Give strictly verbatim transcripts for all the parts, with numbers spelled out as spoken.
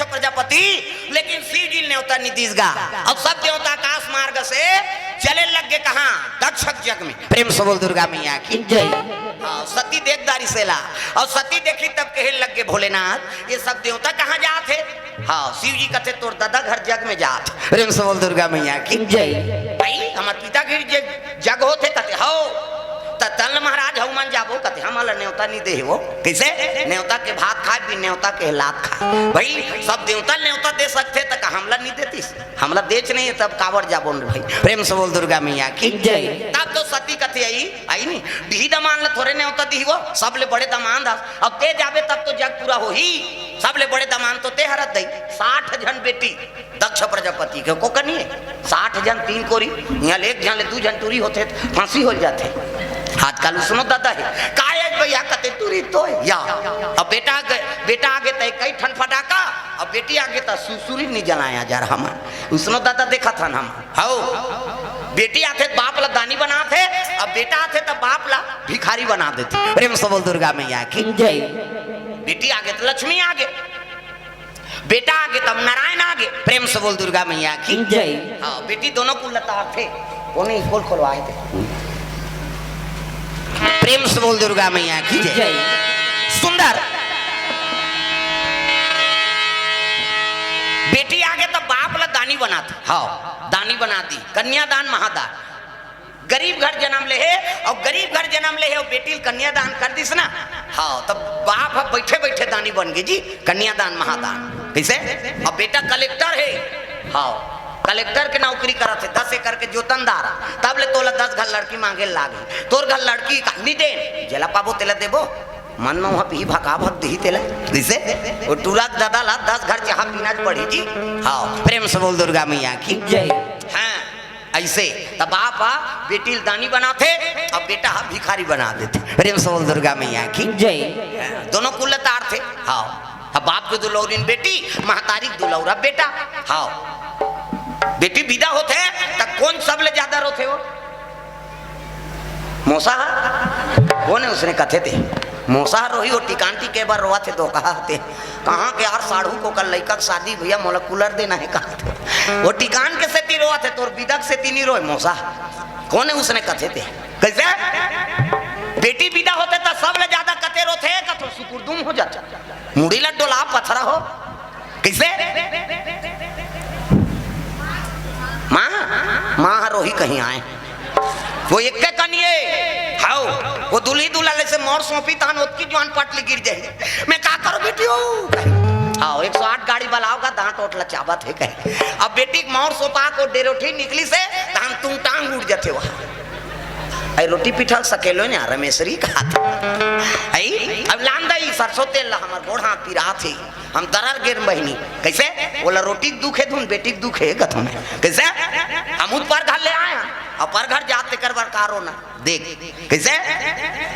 प्रजापति, लेकिन शिव जी नेवता नि दीस गा। अउ सब देवता आकाश मार्ग से चले लग गे कहाँ? दक्ष के जग में। प्रेम से बोल दुर्गा मैया की। जय। हाँ, सती देख डारिस एला। अउ सती देखिस तब कहे लग गे, भोलेनाथ, ये सब देवता कहाँ जात हे? हाँ, शिव जी कथे, तोर ददा घर जग में जात। प्रेम से बोल दुर्गा मैया की। जय। भाई, हमर पिता के जे जग होथे कथे, हव। त तल महाराज हव मन जाबो कथे, हमन ला नेवता नि दे हे वो। कइसे? नेवता के भात खाय, बिन नेवता के लात खाय। भाई, सब देवता नेवता दे सकथे, त का हमला नि देतिस? हमला देच नइ हे, तब काबर जाबो न भाई? प्रेम से बोल दुर्गा मैया की। जय। तब तो सती कथे, अई, अई नि, डीही दमांद ला थोरे नेवता दिही वो, सबले बड़े दमांद हस। अब तें जाबे तब तो जग पूरा होही। सबले बड़े दमांद तो तें हरस दई। साठ झन बेटी दक्ष प्रजापति के, कोकनी हे। साठ झन तीन कोरी, इहाँ ले एक झन ले दू झन टूरी होथे, त फांसी हो जाथे। आजकल उसनो ददा हे, काय भैया कथे टूरी तो हे या। अब बेटा आगे, बेटा आगे त कई ठन फटाका, अब बेटी आगे त सुरसुरी नि जलाय जा रहा हमन। उसनो ददा देखत हन हम। हव, बेटी आथे त बाप ला दानी बनाथे, अब बेटा आथे त बाप ला भिखारी बना देथे। प्रेम से बोल दुर्गा मैया की। जय। बेटी आगे त लक्ष्मी आगे, बेटा आगे तब नारायण आगे। प्रेम से बोल दुर्गा मैया की। जय। हाँ, बेटी दोनों कुल ला तारथे। कोने स्कूल खोलवाए थे। प्रेम से बोल दुर्गा मैया की। जय। जय। सुंदर। बेटी आगे तब बाप ला दानी बनाथे। हाँ, दानी बना दी। कन्यादान महादान। गरीब घर जनम ले हे, अउ गरीब घर जनम ले हे, अउ बेटी ल कन्यादान कर दिस ना, हाँ, तब बाप ह बइठे बइठे दानी बन गे जी, कन्यादान महादान। कइसे? अब बेटा कलेक्टर हे, हाँ, कलेक्टर के नौकरी करत हे, दस एकड़ के जोतनदार, तब ले तोला दस घर लड़की मांगे लागे, तोर घर लड़की का नि देन, जेला पाबो तेला देबो, मन में वहाँ पीही भका भक दिही तेला। कइसे? वो टूरा के ददा ला दस घर चाहा पीना पड़ी जी। हाँ, प्रेम से बोल दुर्गा मैया की। जय। हाँ, अइसे त बाप ह बेटी ल दानी बनाथे, अब बेटा ह भिखारी बना देथे। प्रेम से बोल दुर्गा मैया की। जय। दोनों कुल तारथे। हाँ, अब बाप के दुलौरिन बेटी, महतारी के दुलौरा बेटा। हाँ, बेटी विदा होथे त कोन सबले ज्यादा रोथे वो? मोसा ह? कोन हे उसने कथे ते? मोसा ह रोही, वो टिकान टिके बर रोवत हे, दो कहा होते। कहाँ के यार साढ़ू कोकर लइका के शादी भैया, मोला कूलर देना हे कहा थे। वो टिकान के सेती रोवत हे, तोर विदा के सेती नि रोय मोसा। कोन हे उसने कथे ते? कइसे? बेटी विदा होथे त सबले ज्यादा कते रोथे, कथो सुकुरदुम हो जाथे। मुड़ी ला डोला पथरा हो। कइसे? माँ, माँ ह रोही कहीं आय। वो एक्के कनिये, हव, वो दुल्ही दुल्हन ले से मोर सौंपी तहन ओतकी जुवान पट ले गिर जाही। मैं का करों बेटी हो? हव, एक सौ आठ गाड़ी बलाव का दांत ओट ला चाबत हे कहे। अब बेटी के मोर सौंपा के डेरोठी निकलिस हे, तहन टूंग टांग उठ जाथे वहाँ। अई रोटी पीठा ल सकेलो ना, रमेसरी कहाथे। अई, अब लान दई सरसों तेल ला, हमर गोड़ हाथ पिरात हे। हम दरर गेन बहिनी। कइसे? ओला रोटी के दुख हे धुन, बेटी के दुख हे कथों। कइसे? हमू तो परघर ले आय हन, अउ परघर जात तेकर बर का रोना। देख, कइसे?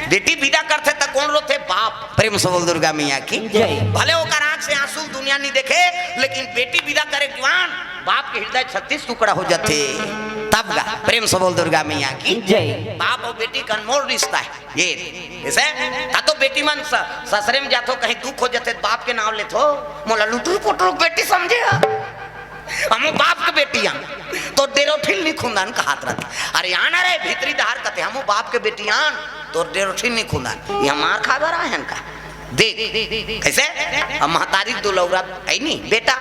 बेटी विदा करथे त कोन रोथे? बाप। प्रेम से बोल दुर्गा मैया की। जय। भले ओकर आंख से आंसू दुनिया नि देखे, लेकिन बेटी विदा करे जुवान, बाप के हृदय छत्तीस टुकड़ा हो जाथे। तब गा, प्रेम से बोल दुर्गा मैया की। जय। बाप अउ बेटी के अनमोल रिश्ता हे। ये, कइसे? का तो बेटी मन स-, ससरे में जाथो, कहीं दुख हो जाथे, बाप के नाव लेथो, मोला लुटरू पुटरू बेटी समझे ह? हमू बाप के बेटी अन, तोर डेरोठी ल नि खुंदन कहात रथे। अरे आना रे, भीतरी डहर कथे, हमू बाप के बेटी अन, तोर डेरोठी ल नि खुंदन। ये मार खाय बर आय हन का? देख, कइसे? अब महतारी के दुलौरा हे नी, बेटा,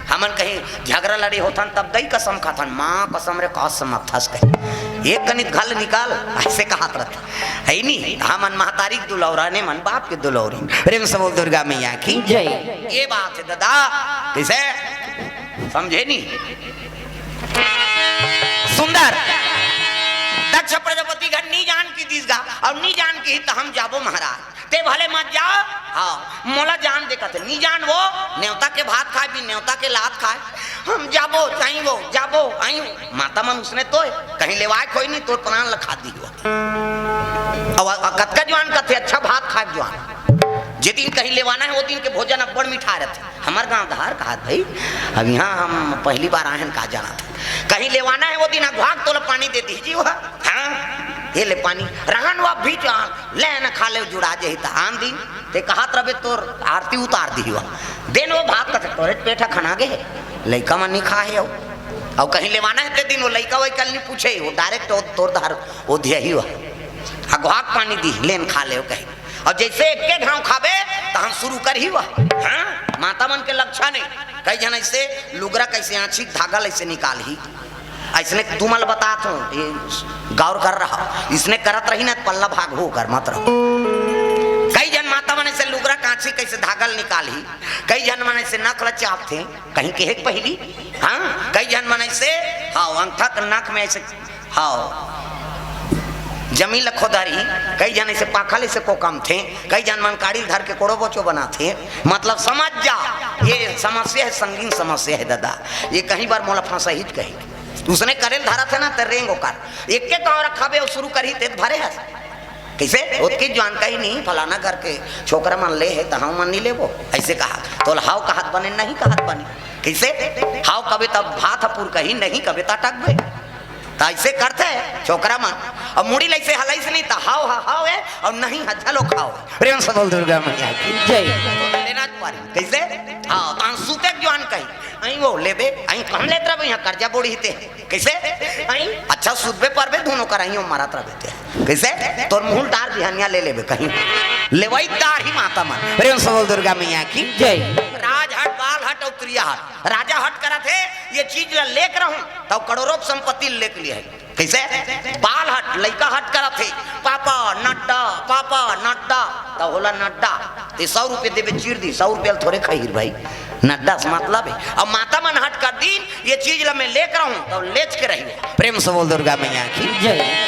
हमन कहीं झगरा लड़े होथन, तब दई कसम खाथन, माँ कसम रे, कसम अथस कहे। एक कनिक घल निकाल, अइसे कहात रथे। हे नी, हमन महतारी के दुलौरा ने, मन बाप के दुलौरी। प्रेम से बोल दुर्गा मैया की। जय। ये बात हे ददा, कइसे? समझे नी? सुंदर। दक्ष प्रजापति घर नि जान कि दीस गा, अउ नि जान कि त हम जाबो महाराज। तें भले मत जा, हाँ, मोला जान दे कथे, नि जान वो, नेवता के भात खाय, बिन नेवता के लात खाय। हम जाबो, जाइबो, जाबो, आइबो। माता मन उसने तोय, कहीं लेवाय कोई नि, तोर प्राण ल खा दिही वो। अब अ-, कतका जुवान कथे, अच्छा भात खाय जुवान। जे दिन कहीं लेवाना हे, वो दिन के भोजन अब्बड़ मिठाय रथे। हमर गांव डहर कहात भई, अब इहाँ हम पहली बार आय हन, का जानत हन। कहीं लेवाना हे, वो दिन अघवा के तोला पानी दे दिही जी वो। हाँ, ये ले पानी, रहन वा भी जा, ले न खा ले, जुड़ा जे ही त आन दिन, ते कहत रबे तोर आरती उतार दिही वा। देन वो भात कथे, तोरे पेट ह खना गे हे, लइका मन नी खा हे अउ। अउ कहीं लेवाना हे ते दिन वो लइका वइका ल नी पूछे, वो direct वो तोर धार वो दिया ही वा। अगवाक पानी दी, लेन खा ले वो कही। अउ जइसे एके घांव खाबे, तहन शुरू करही वा। हाँ, माता मन के लक्षण हे। कई झन अइसे लुगरा कइसे आँछी धागा ल अइसे निकालही। अइसने तुमन ल बतात हूँ, ये गौर कर रहा। इसने करत रही ना, पल्ला भाग हो कर मत रहो। कई झन माता मन अइसे लुगरा कांची कइसे धागा ल निकालही, कई झन मन अइसे नख ल चापथे, कहीं केहे के पहिली, हाँ, कई झन मन अइसे, हाँ, अंगठा के नख में अइसे, हाँ, जमीन ल खोदरही, कई झन अइसे पाखा ल अइसे कोकमथे, कई झन मन काड़ी ल धर के कोड़ो बोचो बनाथे। मतलब समझ जा, ये समस्या हे, संगीन समस्या हे ददा। ये कहीं बार मोला फंसही च कही। उसने करे ल धरत हे ना, त रेंग ओकर। एके कौरा खाबे अउ शुरू करही, ते त भरे हस। कइसे? ओतकी जुवान कही, "नहीं, फलाना घर के छोकरा मन ले हे, त हम मन नहीं लेबो।" अइसे कहा। तोला हाव कहत बने, नहीं कहत बने। कइसे? हाव कबे त भात ह पुरकही, नहीं कबे त अटकबे। त अइसे करथे छोकरा मन। अउ मुड़ी ल अइसे हलाइस नहीं, त हाव ह हाव हे, अउ नहीं ह झलो खाव हे। प्रेम से बोल दुर्गा मैया की। जय। लेना च पारी। कइसे? हाँ, तहन सुते के जुवान कही। अहीं वो लेबे, अहीं कम लेत रबे, इहाँ कर्जा बोड़ी ते। कइसे? अहीं? अच्छा सुतबे परबे, दुनों कर अहीं वो मरत रबे ते। कइसे? तोर मुहूँ ल डार बिहनिया ले लेबे कहीं। लेवई डार ही माता मन। प्रेम से बोल दुर्गा मैया की। जय। राजहट, बालहट अउ त्रियाहट। राजाहट करत हे, ये चीज ल लेके रहूं, त करोड़ों के संपत्ति ल लेके लिहे। कइसे? बालहट, लइका हट करत हे, "पापा, नड्डा, पापा, नड्डा।" त होला नड्डा। ते सौ रुपये देबे, चीर दी, सौ रुपये ल थोरे खाही रे भाई। नड्डा से मतलब हे। अब माता मन हट कर दिन, ये चीज ल मैं लेके रहूं, त लेच के रही। प्रेम से बोल दुर्गा मैया की। जय।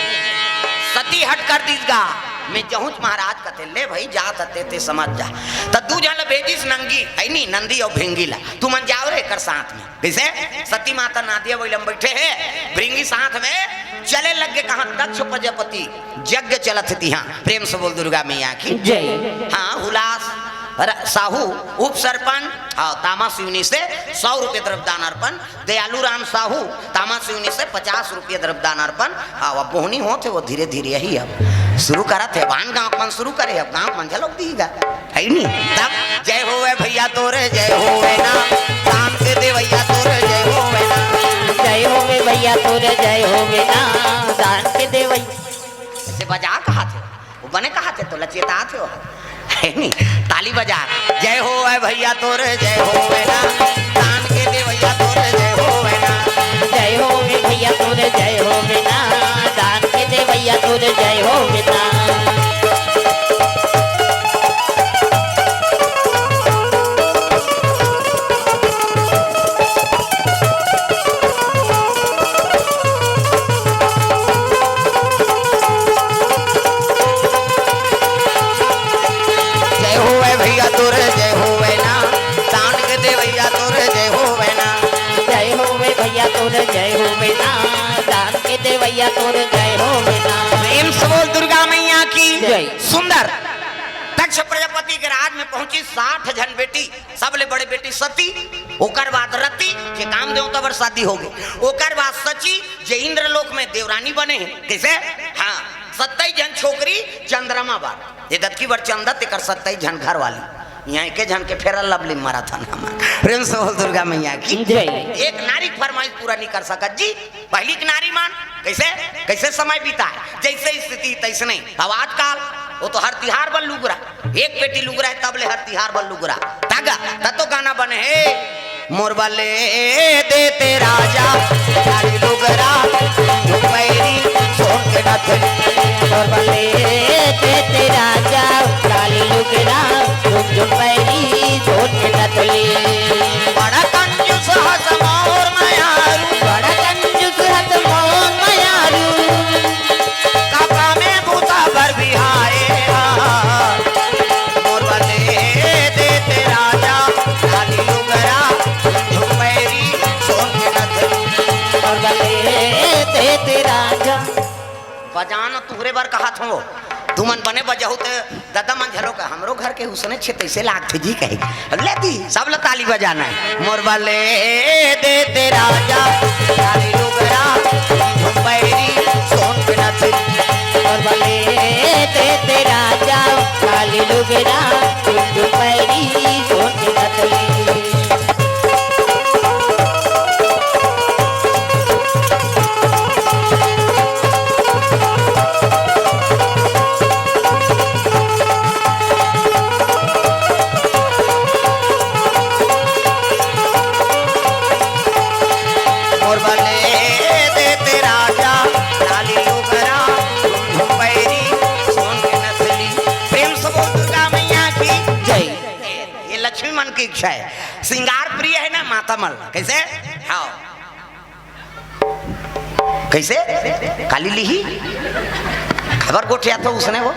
सती हट कर दिस गा, मैं जहूंच महाराज कथे, "ले भाई, जात हते ते समझ जा।" त दू झन ल भेजिस नंगी, है नी, नंदी अउ भेंगी ला, "तुमन जाव रे एकर साथ में।" कइसे? सती माता नादिया बइला म बइठे हे, भृंगी साथ में चले लग गे। कहाँ? दक्ष प्रजापति यज्ञ चलत हे तिहाँ। प्रेम से बोल दुर्गा मैया की। जय। हाँ, हुलास, र-, साहू, उप सरपंच, हाँ, तामा सिवनी से सौ रुपये द्रव्यदान अर्पण, दयालू राम साहू, तामा सिवनी से पचास रुपये द्रव्यदान अर्पण। हाँ, अब बोहनी होत हे, वो धीरे धीरे यही अब शुरू करत हे, अब आन गाँव मन शुरू करे, अब गाँव मन झलक दीगा। है नी? तब जय होवे भैया तोरे जय होवे ना, दान के देवैया तोरे जय होवे ना। जय होवे भैया तोरे जय होवे ना, दान के देवैया। से बजा कहा थे, वो बने कहा थे तो लचेता थे हो। है नी? ताली बजा। जय होवे भैया तोरे जय होवे ना, दान के देवैया तोरे जय होवे ना। जय होवे भैया तोरे जय होवे ना, दान के देवैया तोरे जय होवे ना। जय होवे भैया तोरे जय होवे ना, दान के देवैया तोरे जय होवे ना। जय होवे भैया तोरे जय होवे ना, दान के देवैया तोरे जय होवे ना। प्रेम से बोल दुर्गा मैया की। जय। सुंदर। दक्ष प्रजापति के राज में पहुंची, साठ झन बेटी, सबले बड़े बेटी सती, ओकर बाद रति, जे कामदेव तबर शादी हो गई, ओकर बाद सची, जे इंद्रलोक में देवरानी बने हे। कइसे? हाँ, सत्ताईस झन छोकरी चंद्रमा बर, ये दतकी बर चंदा, तेकर सत्ताईस झन घर वाली। इहाँ एके झन के फेरा लवली मारत हन हमन। प्रेम से बोल दुर्गा मैया की। जय। एक नारी के फरमाइश पूरा नहीं कर सकत जी। पहिली के नारी मन कइसे, कइसे समय बिताय, जइसे स्थिति तइसने। अब आजकल वो तो हर तिहार बर लुगरा, एक पेटी लुगरा हे, तब ले हर तिहार बर लुगरा। तगा, त तो गाना बने हे, मोर बर ले देते राजा, लाली लुगरा, झुमैरी, सोन के नथनी। मोर बर ले देते राजा, लाली लुगरा, झुमझुमैरी, सोन के नथनी। बड़ा कंजूस हस मोर मयारू, बड़ा कंजूस हस मोर मयारू। काका में बूता बर बिहाए हा। मोर बर ले देते राजा, लाली लुगरा, झुमैरी, सोन के नथनी। मोर बर ले देते राजा। बजाना तुहरे बर कहत हंव, तुमन बने बजाहू त ददा मन झलो का, हमरो घर के उसने छे तइसे लागथे जी कहे। अब ले दी, सब ल ताली बजाना हे। मोर बर ले देते राजा, लाली लुगरा, झुमैरी, सोन के नथनी। ते राजा, काली लुगरा, कुंडू पैरी, सोन के नथली। मोर बले देते राजा, लाली लुगरा, कुंडू पैरी, सोन के नथली। प्रेम से बोल दुर्गा मैया की जय। ये लक्ष्मी मन की इच्छा है, श्रृंगार प्रिय है ना माता मन। कैसे? हाँ। कैसे? काली लिही? खबर गोठिया तो उसने वो।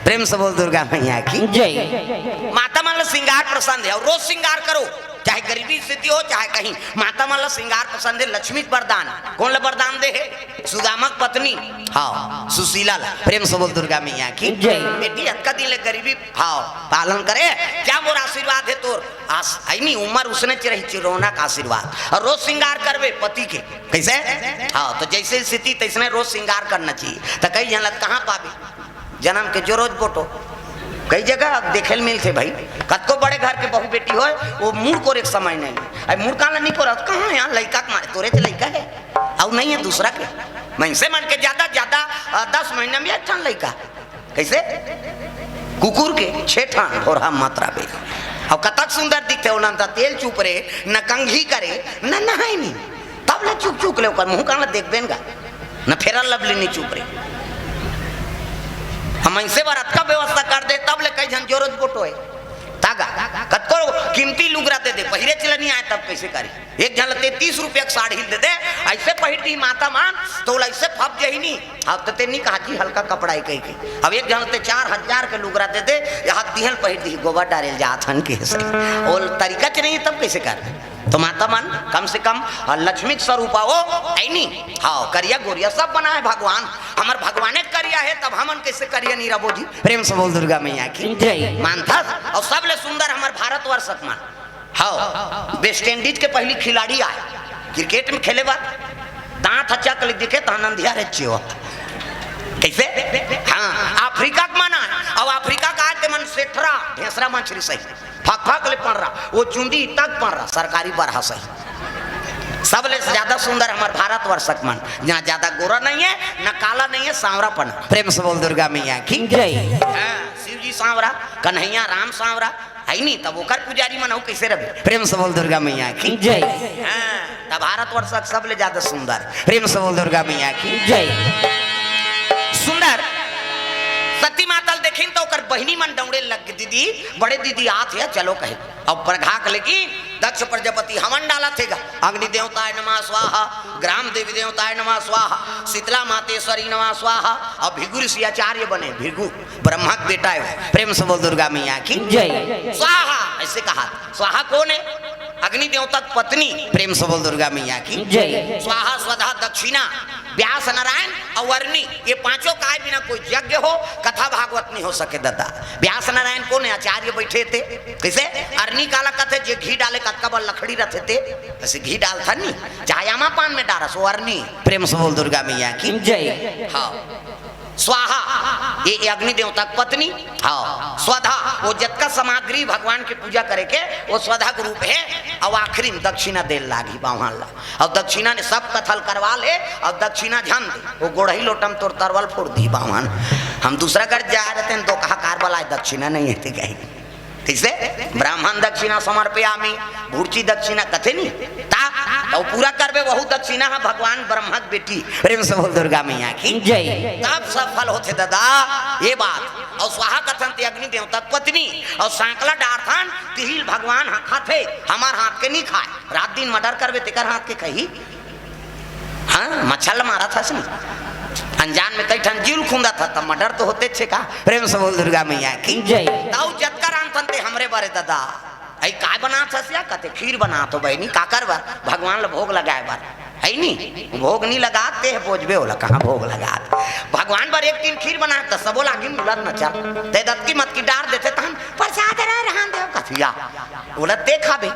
प्रेम से बोल दुर्गा मैया की जय। माता मन ला श्रृंगार पसंद है और रोज श्रृंगार करो, चाहे गरीबी स्थिति हो, चाहे कहीं। माता मन ला श्रृंगार पसंद है, लक्ष्मी के वरदान। कौन ला वरदान दे है? सुदामा के पत्नी, हाँ, सुशीला ला। प्रेम से बोल दुर्गा मैया की जय। बेटी, अतका दिन ले गरीबी, हाँ, पालन करे, क्या मोर आशीर्वाद है तोर? आस-, आई नहीं, उम्र उसने च रही, चिरौना का आशीर्वाद। और रोज श्रृंगार करबे पति के। कैसे? हाँ, तो जैसे स्थिति तैसने रोज श्रृंगार करना चाहिए। तो कई झन ला कहाँ पाबे? जन्म के जो रोज बोटो। कई जगह अब देखे ल मिलथे भाई, कतको बड़े घर के बहू बेटी होय, वो मुड़ कोरे के समय नहीं। अब मुड़ काला नहीं कोरत, कहाँ है यहाँ लइका के मारे, तोरे के लइका है, अउ नहीं है दूसरा के। मनसे मन के ज्यादा, ज्यादा, अ, दस महीना में एक ठन लइका। कैसे? कुकुर के छह ठन और हम मात्रा बे। अब कतक सुंदर दिखथे, ओला न त तेल चुप रे, न कंघी करे, न नहाय नहीं। तब ले चुक चुक ले ओकर मुंह कान ल देखबे न गा। न फेरल लवली नी चुप रे। हम ऐसे बार अतका व्यवस्था कर दे, तब ले कई झन जोरत बोटो है। तागा, कतको कीमती लुगरा दे दे, पहिरे चले नहीं आए, तब कैसे करी? एक झन ल ते तीस रुपया के साड़ी दे दे, ऐसे पहिर दी माता मान, तो ओला ऐसे फप जही नहीं। अब तो ते नहीं कहा जी, हल्का कपड़ा है कही के। अब एक झन ल ते चार हजार के लुगरा दे दे, यहाँ दिहल पहिर दी, गोबर डारे ल जात हन के से। ओल तरीका च नहीं, तब कैसे कर? तो माता मन, कम से कम, अ, लक्ष्मी के स्वरूप हो, ऐनी? हाँ, करिया गोरिया सब बनाए भगवान। हमर भगवाने करिया है, तब हमन कैसे करिया नहीं रबो जी? प्रेम से बोल दुर्गा मैया की जय। मानथस, और सबले सुंदर हमर भारतवर्ष के मन। हाँ, वेस्ट इंडीज के पहली खिलाड़ी आए, क्रिकेट में खेले बार, दांत हच्चा कल दिखे, तहन अंधिया रे चियो। कैसे? हाँ, अफ्रीका के मन आए, अब अफ्रीका का आए ते मन सेठरा, ढेसरा मछरी सही। फक फक ले पड़ रहा, वो चुंदी तक पड़ रहा, सरकारी बरहा सही। सबले से ज्यादा सुंदर हमर भारतवर्ष के मन, जहाँ ज्यादा गोरा नहीं है, न काला नहीं है, सांवरा पन। प्रेम से बोल दुर्गा मैया की जय। हाँ, शिव जी सांवरा, कन्हैया राम सांवरा, है नहीं, तब ओकर पुजारी मन हो कैसे रहे? प्रेम से बोल दुर्गा मैया की जय। हाँ, तब भारतवर्ष के सबले ज्यादा सुंदर। प्रेम से बोल दुर्गा मैया की जय। सुंदर सती माता ल देखिन तो ओकर बहिनी मन दौड़े लग, दीदी, बड़े दीदी आत हे, चलो कहे। अब प्रघा के लगी, दक्ष प्रजापति हवन डालत हे गा, अग्नि देवताय नमः स्वाहा, ग्राम देवी देवताय नमः स्वाहा, शीतला मातेश्वरी नमः स्वाहा। अब भृगु ऋषि आचार्य बने, भृगु ब्रह्मा के बेटा है। प्रेम से बोल दुर्गा मैया की जय। स्वाहा ऐसे कहा। स्वाहा कौन है? अग्नि देवता की पत्नी। प्रेम से बोल दुर्गा मैया की जय। स्वाहा स्वधा दक्षिणा, व्यास नारायण और अरनी, ये पांचों काय बिना कोई यज्ञ हो, कथा भागवत नहीं हो सके दादा। व्यास नारायण कौन है? आचार्य बैठे थे। कैसे? अरनी काला कथे, जे घी डाले कतका बड़ लकड़ी रहते थे, ऐसे घी डालता नहीं, चाहे आमा पान में डारा सो अरनी। प्रेम से बोल दुर्गा मैया की जय। हाँ। स्वाहा, ये, ये अग्नि देवता के पत्नी। हाँ, स्वधा, वो जतका सामग्री भगवान के पूजा करे के, वो स्वधा के रूप है। और आखिरी में दक्षिणा दे लागी बावहान ला। और दक्षिणा ने सब कथल करवा ले, और दक्षिणा झन दे, वो गोड़ही लोटम तोर तरवल फोड़ दी बावहान। हम दूसरा घर जा रहे थे, तो कहा कार वाला है, दक्षिणा नहीं है, ठीक है। ठीक से? ब्राह्मण दक्षिणा समर्पयामि, भुर्ची दक्षिणा कथे नहीं? ता, तो पूरा करबे, वहू दक्षिणा है भगवान ब्रह्मा के बेटी। प्रेम से बोल दुर्गा मैया की जय। तब सफल होथे दादा, ये बात। और स्वाहा कथन ते अग्नि देवता के पत्नी, और सांकला डारथन तिहिल भगवान हा खाथे, हमार हाथ के नहीं खाए। रात दिन मर्डर करबे, तेकर हाथ के खही। हाँ, मच्छर ल मारत हस नहीं। अनजान में कई ठन जीव ल खूंदत हस, तब मर्डर तो होते छे का? प्रेम से बोल दुर्गा मैया की जय। ताऊ जतका रांधथन ते हमरे बारे दादा। अई काय बनात हस या? कथे खीर बनात हो बहिनी, काकर बर? भगवान ल भोग लगाए बर। है नी? भोग नहीं लगात ते बोझबे, ओला कहाँ भोग लगात? भगवान बर एक दिन खीर बनात, त सबो लागिन उलत नचत। ते दतकी मतकी डार देथे, तहन प्रसाद रे रहन देव कथिया। ओला ते खाबे।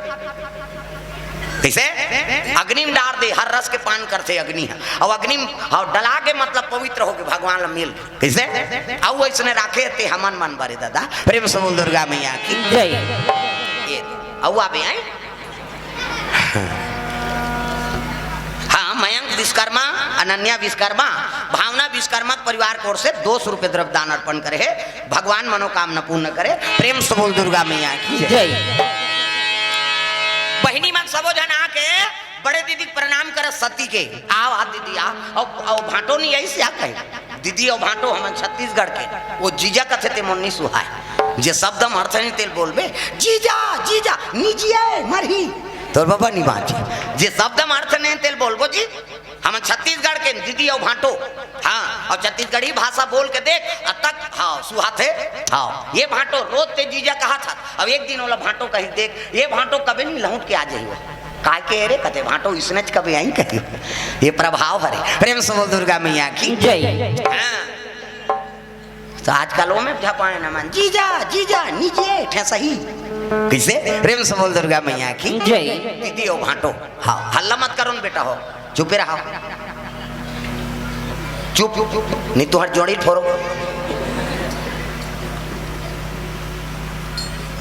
कइसे? अग्नि म डार दे, हर रस के पान करथे अग्नि ह। अउ अग्नि म, अउ डला के मतलब पवित्र होके भगवान ल मिल। कइसे? अउ अइसने राखे ते हमन मन बर ए दादा। प्रेम से बोल दुर्गा मैया की। जय। ये, अउ आबे आए। हाँ, मयंक विश्वकर्मा, अनन्या विश्वकर्मा, भावना विश्वकर्मा के परिवार के ओर से दो सौ रुपये द्रव्य दान अर्पण करे हे। भगवान मनोकामना पूर्ण करे। प्रेम से बोल दुर्गा मैया की जय। जय। बहिनी मन सबो झन आके बड़े दीदी के प्रणाम करे सती के। आओ, आ दीदी, आ। अउ, अउ भांटो नहीं आई से आ कहे। दीदी अउ भांटो हमन छत्तीसगढ़ के। वो जीजा कथे ते मोर नहीं सुहाय। जे शब्द म अर्थ नहीं तेल बोलबे। जीजा, जीजा, निजिए, मरही। तोर बाबा नहीं बाँची। जे शब्द म अर्थ नहीं तेल बोलबो जी। हमन छत्तीसगढ़ के दीदी अउ भांटो। हाँ, अउ छत्तीसगढ़ी भाषा बोल के देख, अब तक, हाँ, सुहाथे। हाँ, ये भांटो रोज ते जीजा कहा था। अब एक दिन ओला भांटो कही देख, ये भांटो कभी नहीं लहुट के आ जाही वो। काय के रे कथे भांटो इसने च कभी आई कही। ये प्रभाव हरे। प्रेम से बोल दुर्गा मैया की। जय। हाँ। तो आजकल वो में झपाए ना मन, जीजा, जीजा, निजे, ठे सही। कइसे? प्रेम से बोल दुर्गा मैया की। जय। दीदी हो भांटो। हाँ, हल्ला मत करो न बेटा हो। चुपे रहो। चुप, चुप, चुप। नहीं तुहर जोड़ी फोरो।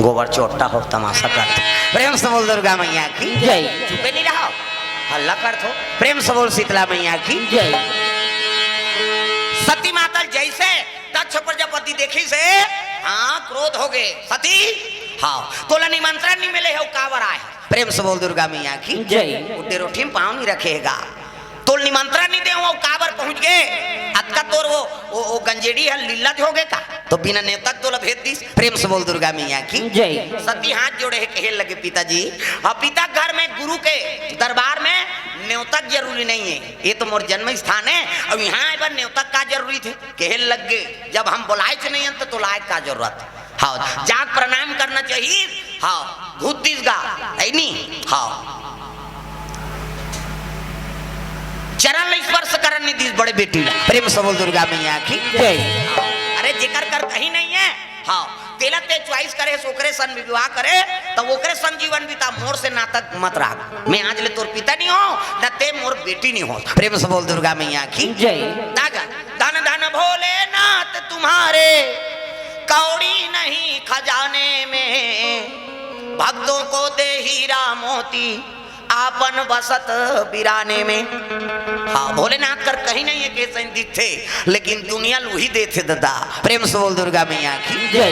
गोबर चोट्टा हो, तमाशा कर। प्रेम से बोल दुर्गा मैया की। जय। चुपे नहीं रहो। हल्ला कर थो। प्रेम से बोल शीतला मैया की। जय। सती माता जैसे दक्ष प्रजापति देखिस हे, हाँ, क्रोध होगे। सती, हाँ, तोला निमंत्रण नहीं मिले हे, अउ काबर आए हे? प्रेम से बोल दुर्गा मैया की। जय। उड्डे रोटी में पाँव नहीं रखे हे गा। तोला निमंत्रण नहीं दे हूँ, अउ काबर पहुँच गे? अतका तोर वो, वो, वो गंजेड़ी हे, लीला होगे का? तो बिना नेवता के तोला भेज दिस। प्रेम से बोल दुर्गा मैया की। जय। सती हाथ जोड़े हे, कहे लगे, "पिताजी, अब पिता घर में गुरु के दरबार में नेवता के जरूरी नहीं हे। ये तो मोर जन्म स्थान हे, अब यहाँ आए बर नेवता का जरूरी थे?" कहे लग गे, "जब हम बोलाए च नहीं हन, तो, तो लाए का जरूरत?" हाँ, जाके प्रणाम करना चाहिए। हाँ, घुस दिस गा, है नी? हाँ, चरण ला स्पर्श करन नहीं दिस बड़े बेटी ला। प्रेम से बोल दुर्गा मैया की। जय। अरे, जेकर कर कहीं नहीं है, हाँ, तेला ते choice करे, ओकरे सन विवाह करे, त ओकरे सन जीवन बिता, मोर से नाता मत राख। मैं आज ले तोर पिता नहीं हो, न ते मोर बेटी नहीं हो। प्रेम से बोल दुर्गा मैया की। जय। दागा, धन धन भोलेनाथ तुम्हारे, कौड़ी नहीं खजाने में, भक्तों को दे हीरा मोती, आपन बसत बिराने में। हाँ, भोलेनाथ कर कहीं नहीं है के सही दिखथे, लेकिन दुनिया ल उही देथे ददा। प्रेम से बोल दुर्गा मैया की। जय।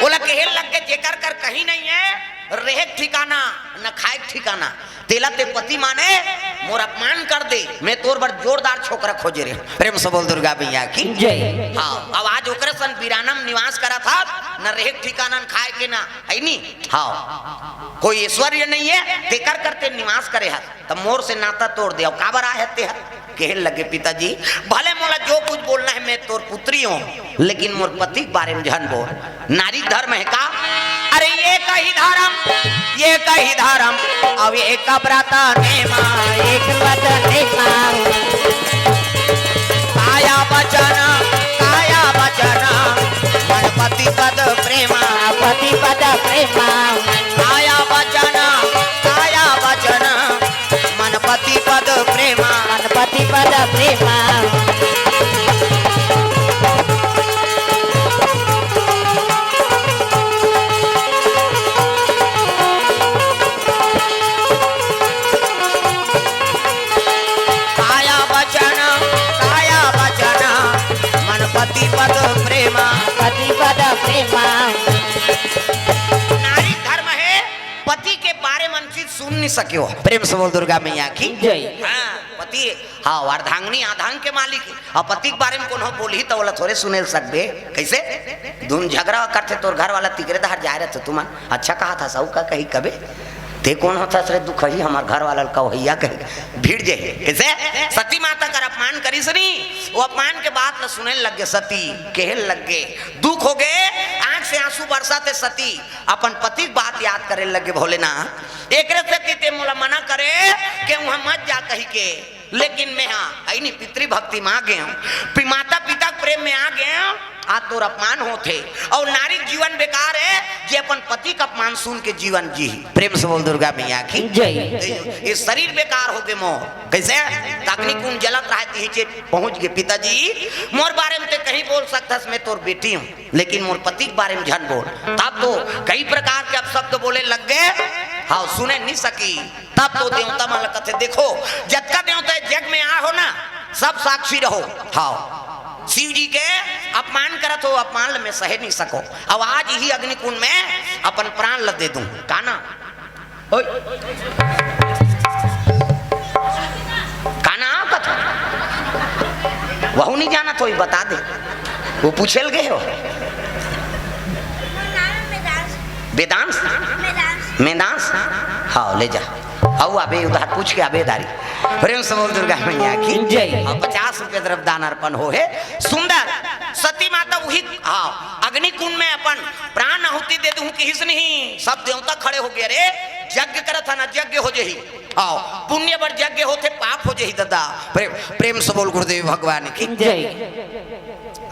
ओला कहे लग गे, जेकर कर कहीं नहीं है, रहे के ठिकाना, न खाए के ठिकाना, तेला ते पति माने, मोर अपमान कर दे, मैं तोर बर जोरदार छोकरा खोजे रहे। प्रेम से बोल दुर्गा मैया की। जय। हाँ, अब आज ओकरे सन बिराना म निवास करत हस, न रहे के ठिकाना, न खाए के ना, है नी? हाँ, कोई ऐश्वर्य नहीं है, तेकर करते निवास करे हस, त मोर से नाता तोड़ दे। अउ काबर आए हस ते हर? कहे लगे, पिताजी, भले मोला जो कुछ बोलना है, मैं तोर पुत्री हूँ, लेकिन मोर पति के बारे में झन बोल। नारी धर्म है का? अरे, एक ही धर्म, एक ही धर्म, अब एक व्रत नेमा, एक व्रत नेमा। काया वचन, काया वचन, मन पति पद प्रेमा। पति पद प्रेमा। काया वचन, काया वचन, मन पति पद प्रेमा। मन पति पद प्रेमा। काया वचन, काया वचन, मन पति पद प्रेमा। पति पद प्रेमा। नारी धर्म है, पति के बारे मन चीज सुन नहीं सके हो। प्रेम से बोल दुर्गा मैया की। जय। हाँ, पति, हाँ, अर्धांगिनी आधांग के मालिक हे। अउ पति के बारे में कोनो बोलही त ओला थोरे सुने ल सकबे। कइसे? धुन झगरा करथे तोर घर वाला, तिकरे दहर जाए रहथे तुमन। अच्छा कहा था, सऊ का कही कबे? ते कोन होथस रे दुखही, हमर घर वाला ल कवहैया कही। भिड़ जे हे। कइसे? सती माता कर अपमान करिस नी, वो अपमान के बात ल सुने लग गे सती, कहे लग गे, दुख होगे, आँख से आँसू बरसाथे सती, अपन पति के बात याद करे लग गे, भोलेनाथ, एकरे सेती ते मोला मना करे के उहाँ मत जा कही के, लेकिन मैं हा, है नी, पितृभक्ति में आ गे हूँ, पि-, माता पिता के प्रेम में आ गे हूँ, आज तोर अपमान होथे। अउ नारी के जीवन बेकार हे, जे अपन पति के अपमान सुन के जीवन जी। प्रेम से बोल दुर्गा मैया की। जय। ये शरीर बेकार होगे मोर। कैसे? अग्नि कुंड जलत रहा, तिही चेत पहुंच गे, "पिताजी, मोर बारे में ते कहीं बोल सकथस, मैं तोर बेटी हूँ, लेकिन मोर पति के बारे में झन बोल।" तब तो कई प्रकार के अपशब्द बोले लग गे। हाँ, सुने नहीं सकी। तब तो देवता मन ल कथे, "देखो, जतका देवता जग में आ हो ना, सब साक्षी रहो।" हाँ, शिव जी के अपमान करत हो, अपमान ल मैं सहे नहीं सको। अब आज ही अग्निकुंड में अपन प्राण ल दे दूं। का ना? ओए। का ना कथा? वहू नहीं जानत होही, बता दे। वो पूछे ल गे हो। वेदांश। मेदांश। हाँ, ले जा। अउ आबे उधार पूछ के आबे दारी। प्रेम से बोल दुर्गा मैया की। जय। हाँ, पचास रुपये द्रव्य दान अर्पण हो हे। सुंदर। सती माता उही, हाँ, अग्निकुंड में अपन प्राण आहुति दे दूं किहिस नहीं। सब देवता खड़े हो गे, "अरे, यज्ञ करत हे ना, यज्ञ हो जही।" हाँ, पुण्य बर यज्ञ होथे, पाप हो जही ददा। प्रेम, प्रेम से बोल गुरुदेव भगवान की। जय।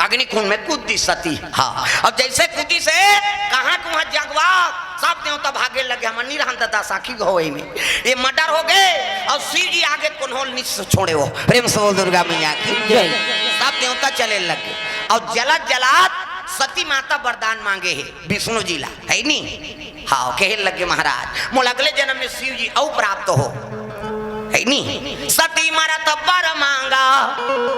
अग्निकुंड में कूद दिस सती। हाँ, अब जैसे कूदिस हे, कहाँ कुहाँ जगवा, सब देवता भागे लगे, "हमन नहीं रहन ददा, साखी हो एमे। ये मर्डर हो गे।" अउ शिव जी आगे कोनो ल नहीं छोड़े हो। प्रेम से बोल दुर्गा मैया की। जय। सब देवता चले लगे। अउ जलत जलत सती माता वरदान मांगे हे विष्णु जी ला, हे नी? हाँ, कहे लगे, "महाराज, मोला अगले जन्म में शिव जी अउ प्राप्त हो।" हे नी? "सती मरत बर मांगा,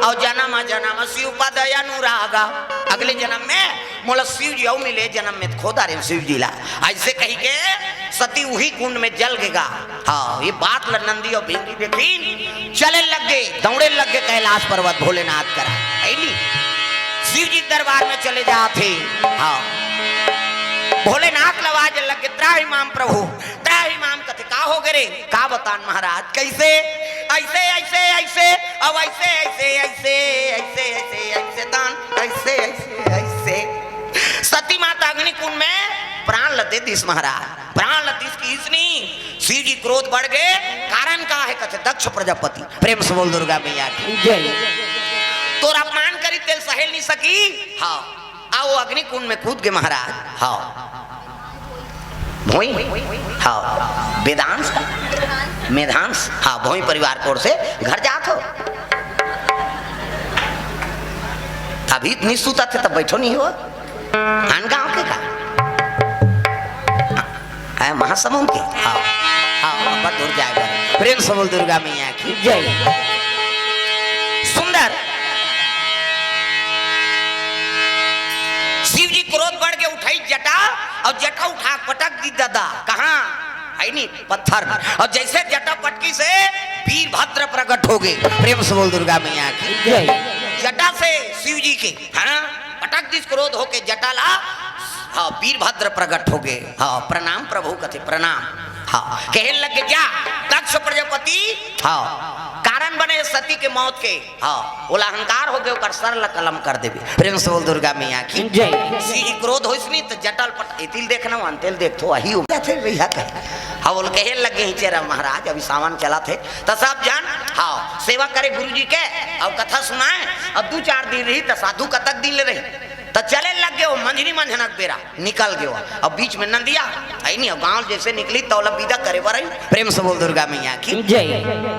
अउ जन्म जन्म शिव पद अनुरागा।" अगले जन्म में मोला शिव जी अउ मिले, जन्म में खो डारेंव शिव जी ला। ऐसे कही के सती उही कुंड में जल गे गा। हाँ, ये बात ल नंदी अउ भृंगी देखिन, चले लग गे, दौड़े लग गे कैलाश पर्वत भोलेनाथ करा। हे नी? शिव जी के दरबार में चले जात हे। हाँ, भोलेनाथ ल आवाज लग गे, "त्राहि माम प्रभु, त्राहि माम।" कथे, "का हो गे रे?" "का बतान महाराज, कैसे?" "ऐसे, ऐसे, ऐसे, अब ऐसे, ऐसे, ऐसे, ऐसे, ऐसे, ऐसे दान, ऐसे, ऐसे, ऐसे।" सती माता अग्निकुंड में प्राण ल दे दिस महाराज। प्राण ल दिस किहिस नहीं, शिव जी क्रोध बढ़ गे। कारण का हे? कथे, "दक्ष प्रजापति।" प्रेम से बोल दुर्गा मैया की। जय। "तोर अपमान करी, तेल सहेल नहीं सकी।" हाँ, आ वो अग्निकुंड में कूद गे महाराज। हाँ, भोई, हाँ, वेदांश का, मेधांश, हाँ, भोई परिवार कोर से घर जात हो। अभी इतनी सुतत हे, तब बैठो नहीं हो। आन गांव के का? है महासमुंद के? हाँ, हाँ, ऊपर दूर जाएगा। प्रेम से बोल दुर्गा मैया की। जय। सुंदर। शिव जी क्रोध बढ़ के उठाई जटा, अउ जटा उठा पटक दिस ददा। कहाँ? हे नी, पत्थर। अउ जैसे जटा पटकिस हे वीरभद्र प्रकट हो गे। प्रेम से बोल दुर्गा मैया की। जय। जटा से शिव जी के, हाँ, पटक दिस क्रोध होके जटा ला। हाँ, वीरभद्र प्रकट हो गे। हाँ, प्रणाम प्रभु कथे, "प्रणाम।" हाँ, कहे लग गे, "जा, दक्ष प्रजापति।" हाँ, कारण बने सती के मौत के। हाँ, ओला अहंकार हो गे, ओकर सर ला कलम कर देबे। प्रेम से बोल दुर्गा मैया की। जय। शिव जी क्रोध होइस नहीं त जटा ल पट, एती ल देखना, वहाँ तेल देख, तो वही हो जाथे भैया कहे। हाँ, बोल कहे लग गे, "ही चेरा महाराज, अभी सावन चलत हे, त सब जन, हाँ, सेवा करे गुरु जी के, अउ कथा सुनाए, अउ दू चार दिन रही त साधु कतक दिन ले रही।" त चले लग गे, वो मंझनी मंझनक बेरा निकल गे। अब बीच में नंदिया, हे नी, अब गांव जैसे निकली, तौला विदा करे बर आई। प्रेम से बोल दुर्गा मैया की। जय।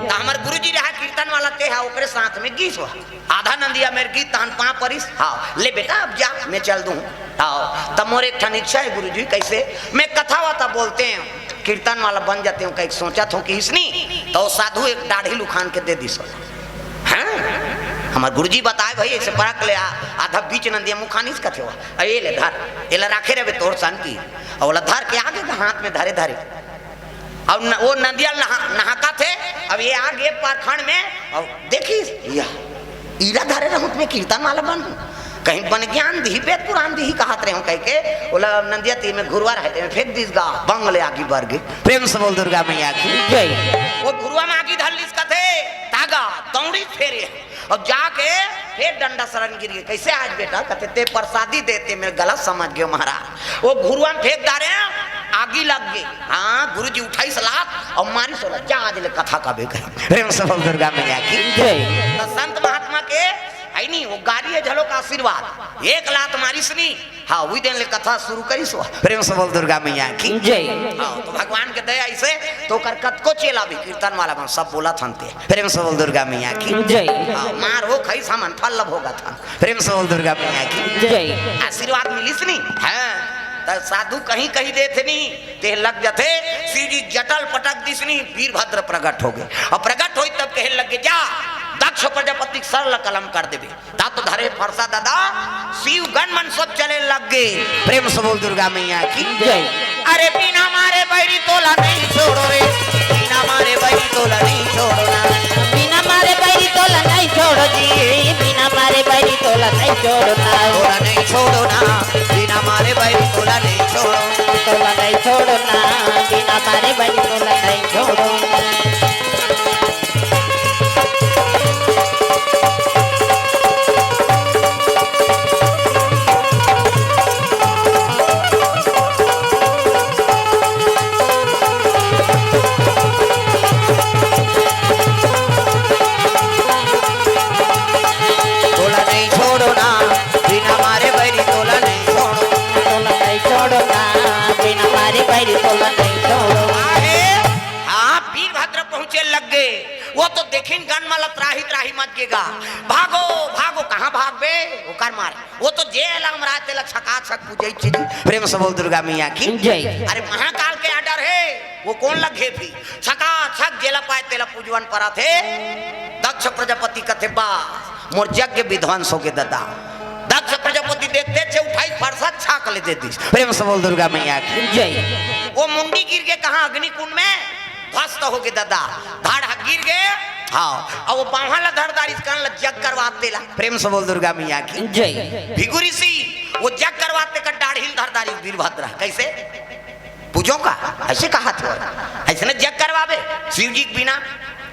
त हमर गुरुजी रहा कीर्तन वाला, ते हा ओकरे साथ में गीस हुआ। आधा नंदिया मेर गीस, तहन पाँव परिस। हाँ, "ले बेटा, अब जा, मैं चल दूँ।" हाँ, त मोर एक ठन इच्छा हे गुरुजी, कैसे? मैं कथा वथा बोलते हूँ, कीर्तन वाला बन जाते हूँ, कहीं सोचत हूँ किहिस नहीं, त वो साधु एक दाढ़ी ल उखान के दे दिस। हाँ? हमर गुरुजी बताए भाई, ऐसे परख ले आ, आधा बीच नंदिया मुखानिस कथे हुआ। "अ, ये ले धर, एला राखे रहे तोर सन की।" अउ ओला धर के आगे के हाथ में धरे धरे। अउ न, वो नंदिया नहा, नहाकत हे, अब ये आगे पारखंड में, अउ देखिस, या, इला धरे रहूं त मैं कीर्तन वाला बनहूं। कहीं बन ज्ञान दिही, वेद पुराण दिही कहत रहे हूं कह के, ओला नंदिया तीर में घुरवा रहे, ते में फेंक दिस गा, बंग ले आगी बर गे। प्रेम से बोल दुर्गा मैया की। जय। वो घुरवा में आगी धर लिस कथे, तागा, दौड़ी फेरे। अउ जाके फेर डंडा सरन गिर गे। "कैसे आज बेटा?" कथे, "ते प्रसादी देते, मैं गलत समझ गयो महाराज।" वो घुरवा में फेंक डारे, आगी लग गे। हाँ, गुरुजी उठाइस लात अउ मारिस ओला, "जा आज ले कथा कबे कही।" प्रेम से बोल दुर्गा मैया की। जय। त संत महात्मा के हे नहीं, वो गारी हे झलोक आशीर्वाद। एक लात मारिस नहीं, हाँ, वही दिन ले कथा शुरू करिस वो। प्रेम से बोल दुर्गा मैया की। जय। हाँ, तो भगवान के दया ऐसे, तो ओकर कतको चेला भी कीर्तन वाला मन सब बोलत हन ते। प्रेम से बोल दुर्गा मैया की। जय। हाँ, मार हो खाई सामान फल लभ होगा था। प्रेम से बोल दुर्गा मैया की। जय। आशीर्वाद मिलिस नहीं, हाँ, तो साधु कहीं कहीं देथे नहीं, ते लग जथे। शिव जी जटा ल पटक दिस नहीं, वीरभद्र प्रगट हो गए। और प्रगट होई तब कहे लग गए, जा दक्ष प्रजापति के सर ल कलम कर देबे। ता तो धरे फरसा दादा, शिव गण मन सब चले लग गए। प्रेम से बोल दुर्गा मैया की। जय। अरे बिना मारे बैरी तोला नहीं छोड़ो रे, बिना मारे बैरी तोला नहीं छोड़ो ना, बिना मारे बैरी तोला नहीं छोड़ो जी, बिना मारे बैरी तोला नहीं छोड़ो ना, तोला नहीं छोड़ो ना, बिना मारे बैरी तोला नहीं छोड़ो, तोला नहीं छोड़ो ना, बिना मारे बैरी तोला नहीं छोड़ो। तोला नहीं छोड़ो ना, बिना मारे बैरी तोला नहीं छोड़ो। तोला नहीं छोड़ो ना, बिना मारे बैरी तोला नहीं छोड़ो। आहे, हाँ, वीरभद्र पहुंचे लग गए। वो तो देखिन गन माला त्राही त्राही मच गेगा। भागो, भागो, कहाँ भागबे? ओकर मारे। वो तो जे लमराय तेला छका छक पूजई चीज। प्रेम से बोल दुर्गा मैया की। जय। अरे महाकाल के आर्डर हे, वो कोन लग हे फिर? छका छक जेला पाय तेला पूजवन परत हे। दक्ष प्रजापति कथे बा, मोर यज्ञ विध्वंस हो गे दादा। दक्ष प्रजापति देखते छे उठाई फरसा छाक ले दे दिस। प्रेम से बोल दुर्गा मैया की। जय। वो मुंडी गिर गे कहाँ? अग्निकुंड में ध्वस्त हो गे दादा। धाड़ ह गिर गे। हाँ, अब वो बांहा ला धर दारिस कान ला जग करवा तेला। प्रेम से बोल दुर्गा मैया की। जय। भृगु ऋषि वो जग करवाते का डाढ़ी ल धर दारिस वीरभद्र। कैसे? पूजो का? ऐसे कहा थे। ऐसे न जग करवाबे शिव जी के बिना।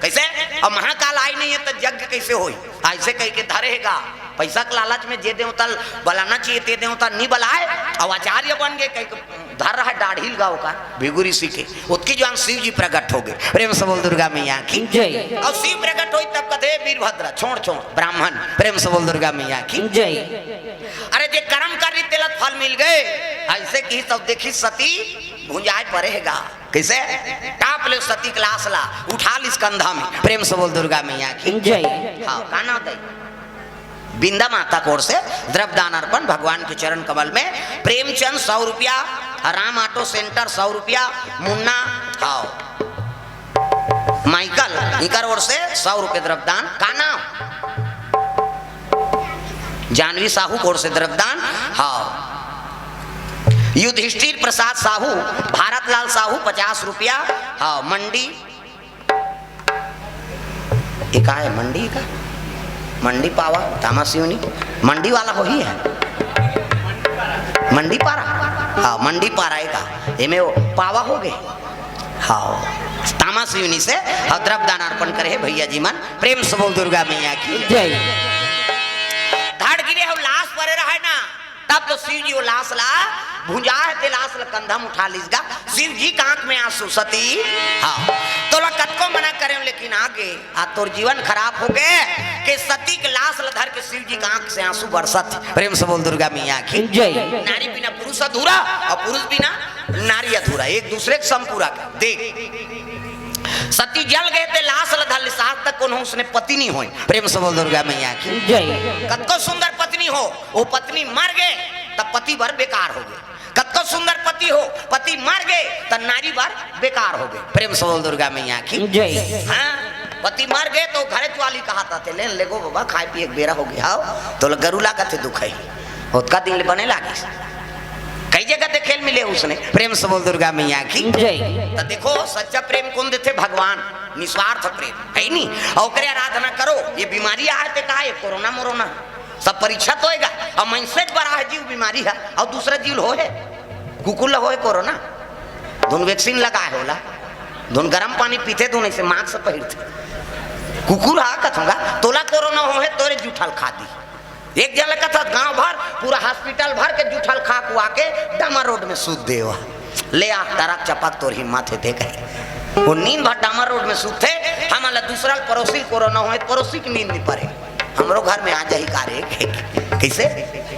कैसे? अब महाकाल आई नहीं है तो यज्ञ कैसे होई? ऐसे कह के धरेगा। पैसा के लालच में जे देवता ल बलाना चाहिए ते देवता नहीं बलाए। अब आचार्य बन गए, कह के धर रहा है डाढ़ी लगाओ का भृगु ऋषि के। ओतकी जुवार शिव जी प्रगट हो गए। प्रेम से बोल दुर्गा मैया की। जय। और शिव प्रगट होई तब कथे वीरभद्र छोड़ छोड़ ब्राह्मण। प्रेम से बोल दुर्गा मैया की। जय। अरे जे कर्म करिस तेला फल मिल गए। ऐसे की तब देखी सती भुंजाय परेगा। कैसे? टाप ले सती के लाश ला उठा लिस कंधा में। प्रेम से बोल दुर्गा मैया की। जय। हाँ, का नाम दे? बिंदा माता कोर से द्रव्यदान अर्पण भगवान के चरण कमल में। प्रेमचंद सौ रुपया, राम ऑटो सेंटर सौ रुपया, मुन्ना, हाँ, माइकल इकर ओर से सौ रुपये द्रव्यदान। का नाम? जानवी साहू कोर से द्रव्यदान। हाँ, युधिष्ठिर प्रसाद साहू, भारत लाल साहू पचास रुपया। हाँ, मंडी ये का है? मंडी का? मंडी पावा, तामा सिवनी, मंडी वाला हो ही है। मंडी पारा? हाँ, मंडी पारा है का? एमे वो पावा हो गए। हाँ, तामा सिवनी से हाँ द्रव्यदान अर्पण करे है भैया जी मन। प्रेम से बोल दुर्गा मैया की। जय। धाड़ गिरे हो लाश परे रहे ना, तब तो शिव जी वो लाश ला भुंजा है, ते लाश ला कंधा में उठा लीस गा। शिव जी का आंख में आंसू, सती, हाँ, तोला कतको मना करे लेकिन आगे आ तोर जीवन खराब हो गए कि सती के लाश ला धर के शिव जी का आंख से आंसू बरसत। प्रेम से बोल दुर्गा मैया की। जय। नारी बिना पुरुष अधूरा और पुरुष बिना नारी अधूरा, एक दूसरे के संपूरक। देख, सती जल गए ते लाश ला धर लिस, आज तक कोनो उसने पति नहीं होए। प्रेम से बोल दुर्गा मैया की। जय। कतको सुंदर पत्नी हो, वो पत्नी मर गए तब पति बर बेकार हो गए। कतको सुंदर पति हो, पति मर गए तब नारी बर बेकार हो गए। प्रेम से बोल दुर्गा मैया की। जय। हाँ, पति मर गए तो घरे वाली कहा था, "ले, ले गो बाबा, खाए पिए के बेरा हो गया हो, तो गरुला कथे दुख है।" ओतका दिन ले बने लागिस। कई जगह देखे ल मिले उसने। प्रेम से बोल दुर्गा मैया की। जय। तो देखो, सच्चा प्रेम कौन देथे? भगवान। निस्वार्थ प्रेम है नी। और ओकरे आराधना करो। ये बीमारी आए ते का है? कोरोना मोरोना। सब परीक्षा तो होएगा। और मनसे बर आहे जीव बीमारी है और दूसरा जीव ल होए? कुकुर ला होए कोरोना? धुन वैक्सीन लगाए होला, धुन गरम पानी पीथे, धुन ऐसे मास्क पहिरथे। कुकुर हा कथोंगा, तोला कोरोना होहे, तोरे जूठा ल खा दी। एक जन ल कथस गांव भर पूरा हॉस्पिटल भर के जूठा ल खा कुआ के डामर रोड में सूत देवा। ले आ, टरक चपक तोर हिम्मत हे, देख। वो नींद भर डामर रोड में सूतथे, हमन ला दूसरा ल पड़ोसी ल कोरोना होए, पड़ोसी के नींद नहीं पड़े। हमरो घर में आ जाही का रे। कइसे?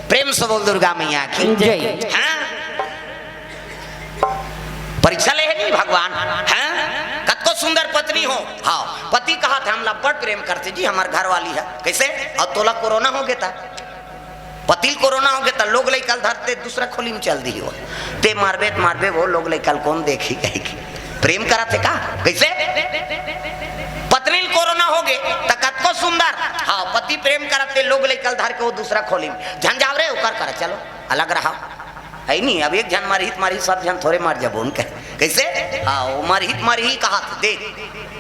प्रेम से बोल दुर्गा मैया की। जय। हाँ? परीक्षा ले हे नहीं भगवान, हाँ? कतको सुंदर पत्नी हो, हाँ, पति कहत हे, "हमला बड़ प्रेम करथे जी, हमर घर वाली हे।" कइसे? अउ तोला कोरोना हो गे त, पति ल कोरोना हो गे त लोग लइका ल धरथे, दूसरा खोली में चल दिही हो। ते मारबे त मारबे, वो लोग लइका ल कोन देखही कहिके। प्रेम करत हे का? कइसे? पत्नी ल कोरोना हो गे त कतको सुंदर, हाँ, पति प्रेम करत हे, लोग लइका ल धर के वो दूसरा खोली में, "झन जाव रे, ओकर करा, चलो, अलग रहा।" हे नहीं, अब एक झन मरही त मरही, सब झन थोरे मर जाबो उनके। कइसे? हाँ, वो मरही त मरही कहत हे, देख,